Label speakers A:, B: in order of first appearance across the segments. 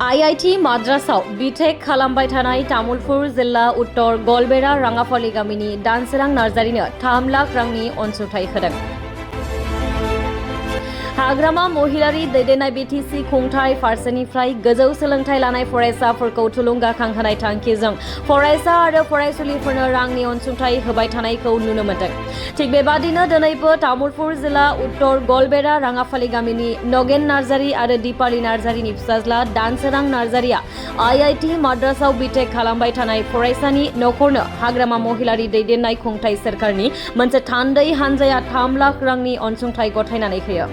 A: IIT MADRASआव B.Tech खालामबाय थानाय तामुलपुर जिल्ला उत्तर गलबेरा राङाफालि गामिनि दानसोरां नार्जारिनो 3 लाख रांनि अनसुंथाइ होदों। हाग्रामा महिलारि दैदेननाय BTC खुंथाय फारसेनिफ्राय गोजौ सोलोंथाइ लानाय फरायसाफोरखौ थुलुंगाखांहोनाय थांखिजों फरायसा आरो फरायसुलिफोरनो रांनि अनसुंथाइ होबाय थानायखौ नुनो मोन्दों। थिग बेबादिनो दिनैबो तामुलपुर जिल्ला उत्तर गलबेरा राङाफालि गामिनि नगेन नार्जारि आरो दीपाली नार्जारिनि फिसाज्ला दानसोरां नार्जारिया IIT माद्रासाव B.Tech खालामबाय थानाय फरायसानि नखरनो हाग्रामा महिलारि दैदेननाय खुंथाय सोरखारनि मोनसे थान्दै हानजाया 3 लाख रांनि अनसुंथाइ गथायनानै होयो।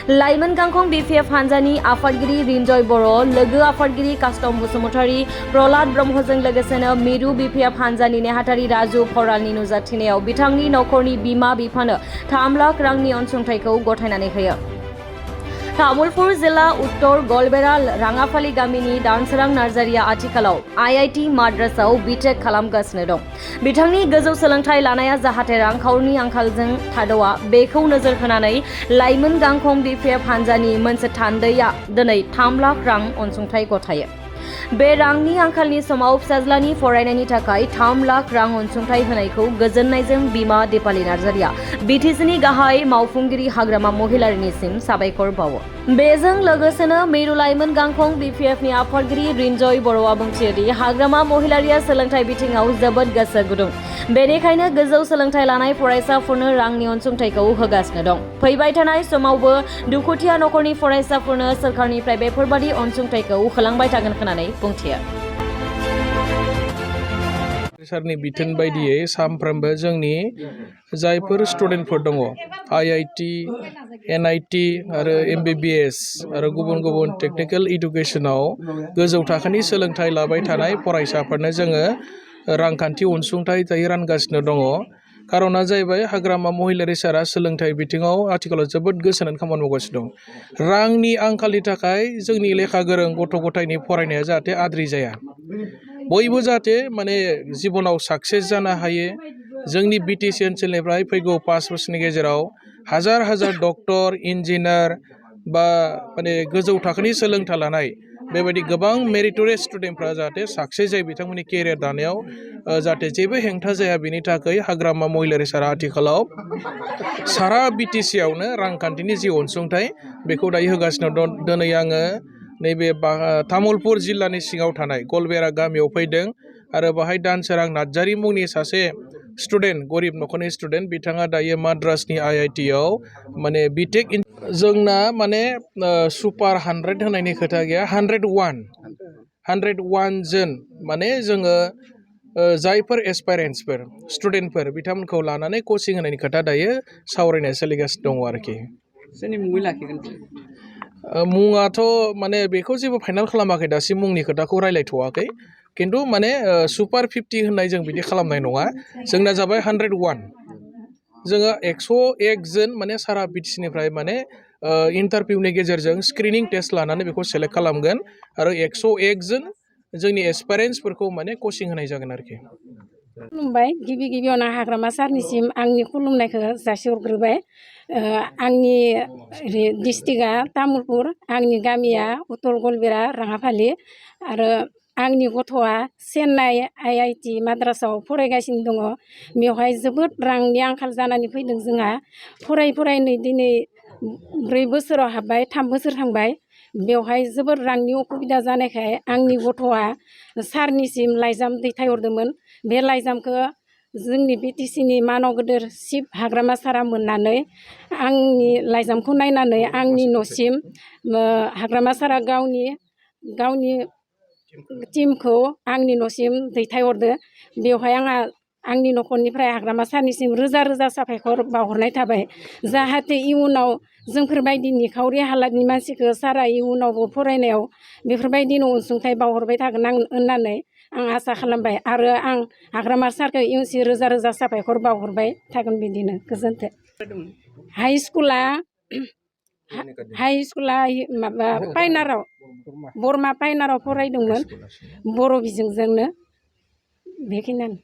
A: लाइमोन गांखं BPF हानजानि आफादगिरि रिन्जय बर', लोगो आफादगिरि कास्टम बसुमतारी, प्रहलाद ब्रह्मजों लोगोसेनो मिरु BPF हानजानि नेहाथारि राजु फरालनि नुजाथिनायाव बिथांनि नखरनि बिमा बिफानो 3 लाख रांनि अनसुंथाइखौ गथायनानै होयो। तामुलपुर जिल्ला उत्तर गलबेरा राङाफालि गामिनि दानसोरां नार्जारिया आथिखालाव IIT माद्रासाव B.Tech खालामगासिनो दं। बिथांनि गोजौ सोलोंथाइ लानाया जाहाथे रांखावरिनि आंखालजों थाद'आ बेखौ नोजोर होनानै लाइमोन गांखं BPF हानजानि मोनसे थान्दैआ दिनै 3 लाख रां अनसुंथाइ गथायो। बे रांनि आंखालनि समाव फिसाज्लानि फरायनायनि थाखाय 3 लाख रां अनसुंथाइ होनायखौ गोजोननायजों बिमा दीपाली नार्जारिया BTCनि गाहाय मावफुंगिरि हाग्रामा महिलारिनिसिम साबायखर बावो। बेजों लोगोसेनो मिरु लाइमोन गांखं BPFनि आफादगिरि रिन्जय बर'आ बुंथियोदि हाग्रामा महिलारिया सोलोंथाइ बिथिङाव जोबोद गोसो गुदुं। बेनिखायनो गोजौ सोलोंथाइ लानाय फरायसाफोरनो रांनि अनसुंथाइखौ होगासिनो दं। फैबाय थानाय समावबो दुखुथिया नखरनि फरायसाफोरनो सोरखारनिफ्राय बेफोरबादि अनसुंथाइखौ होलांबाय थागोन होननानै बुंथियो।
B: सरकारनि बिथोन बायदियै सानफ्रोमबो जोंनि जायफोर स्टुडेन्टफोर दङ IIT, NIT आरो MBBS आरो गुबुन गुबुन टेक्निकेल इडुकेसनाव गोजौ थाखोनि सोलोंथाइ लाबाय थानाय फरायसाफोरनो जोङो रांखान्थि अनसुंथाइ दायो रानगासिनो दङ। खार'ना जाहैबाय हाग्रामा महिलारि सारा सोलोंथाइ बिथिङाव आथिखालाव जोबोद गोसो होनानै खामानि मावगासिनो दं। रांनि आंखालनि थाखाय जोंनि लेखा गोरों गथ' गथायनि फरायनाया जाहाथे आद्रि जाया, बयबो जाहाथे माने जिबनाव साक्सेस जानो हायो। जोंनि BTC ओनसोलनिफ्राय फैगौ 5 बोसोरनि गेजेराव हाजार हाजार डक्टर, इन्जिनियार बा माने गोजौ थाखोनि सोलोंथाइ लानाय बेबायदि गोबां मेरिटरियास स्टुडेन्टफ्रा जाहाथे साक्सेस जायो, बिथांमोननि केरियार दानायाव जाहाथे जेबो हेंथा जाया, बेनि थाखाय हाग्रामा महिलारि सारा आथिखालाव सारा BTC आवनो रांखान्थिनि जि अनसुंथाइ बेखौ दायो होगासिनो दं। दिनै आङो नैबे तामुलपुर जिल्लानि सिङाव थानाय गलबेरा गामियाव फैदों आरो बाहाय दानसोरां नार्जारि मुंनि सासे स्टुडेन्ट, गरिब नखरनि स्टुडेन्ट, बिथाङा दायो माद्रासनि IIT आव माने B.Tech जोंना माने सुपार 100 होनायनि खोथा गैया, 101 जोन माने जोङो जायफोर एसपायरेन्ट्सफोर स्टुडेन्टफोर बिथांमोनखौ लानानै कचिं होनायनि खोथा दायो सावरायनाय सोलिगासिनो दङ आरोखि।
C: सोरनि मुङै लाखिगोन?
B: मुङाथ' माने बेखौ जेबो फाइनाल खालामाखै, दासिम मुंनि खोथाखौ रायलायथ'वाखै। खिन्थु माने सुपार 50 होननाय जों बिदि खालामनाय नङा। जोंना जाबाय 101। जोङो 101 जोन माने सारा BTCनिफ्राय माने इन्टारभिउनि गेजेरजों स्क्रिनिं टेस्ट लानानै बेखौ सेलेक्ट खालामगोन आरो 101 जोन जोंनि एसपायरेन्ट्सफोरखौ माने कचिं होनाय जागोन आरोखि।
D: खुलुमबाय। गिबियावनो हाग्रामा सारनिसिम आंनि खुलुमनायखौ जासिहरग्रोबाय। आंनि डिस्ट्रिक्टआ तामुलपुर, आंनि गामिया उत्तर गलबेरा राङाफालि आरो आंनि गथ'आ चेन्नाइ IIT माद्रासाव फरायगासिनो दङ। बेवहाय जोबोद रांनि आंखाल जानानै फैदों जोंहा। फरायनै दिनै 4 बोसोराव हाबबाय, 3 बोसोर थांबाय। बेवहाय जोबोद रांनि असुबिदा जानायखाय आंनि गथ'आ सारनिसिम लाइजाम दैथायहरदोंमोन। बे लाइजामखौ जोंनि BTCनि मानाव गोदोर चिफ हाग्रामा सारा मोननानै आंनि लाइजामखौ नायनानै आंनि न'सिम हाग्रामा सारा गावनि टिमखौ आंनि न'सिम दैथायहरदो। बेवहाय आंनि न'खरनिफ्राय हाग्रामा सारनिसिम रोजा रोजा साबायखर बावहरनाय थाबाय। जाहाथे इयुनाव जोंफोरबायदि निखावरि हालादनि मानसिखौ सारा इयुनावबो फरायनायाव बेफोरबायदिनो अनसुंथाइ बावहरबाय थागोन होननानै आं आसा खालामबाय आरो आं हाग्रामा सारखौ इयुनसिम रोजा रोजा साबायखर बावहरबाय थागोन। बिदिनो गोजोन्थों। हाइ स्कुला माबा पाइनाराव, बरमा पाइनाराव फरायदोंमोन बर' बिजोंजोंनो। बेखिनियानो।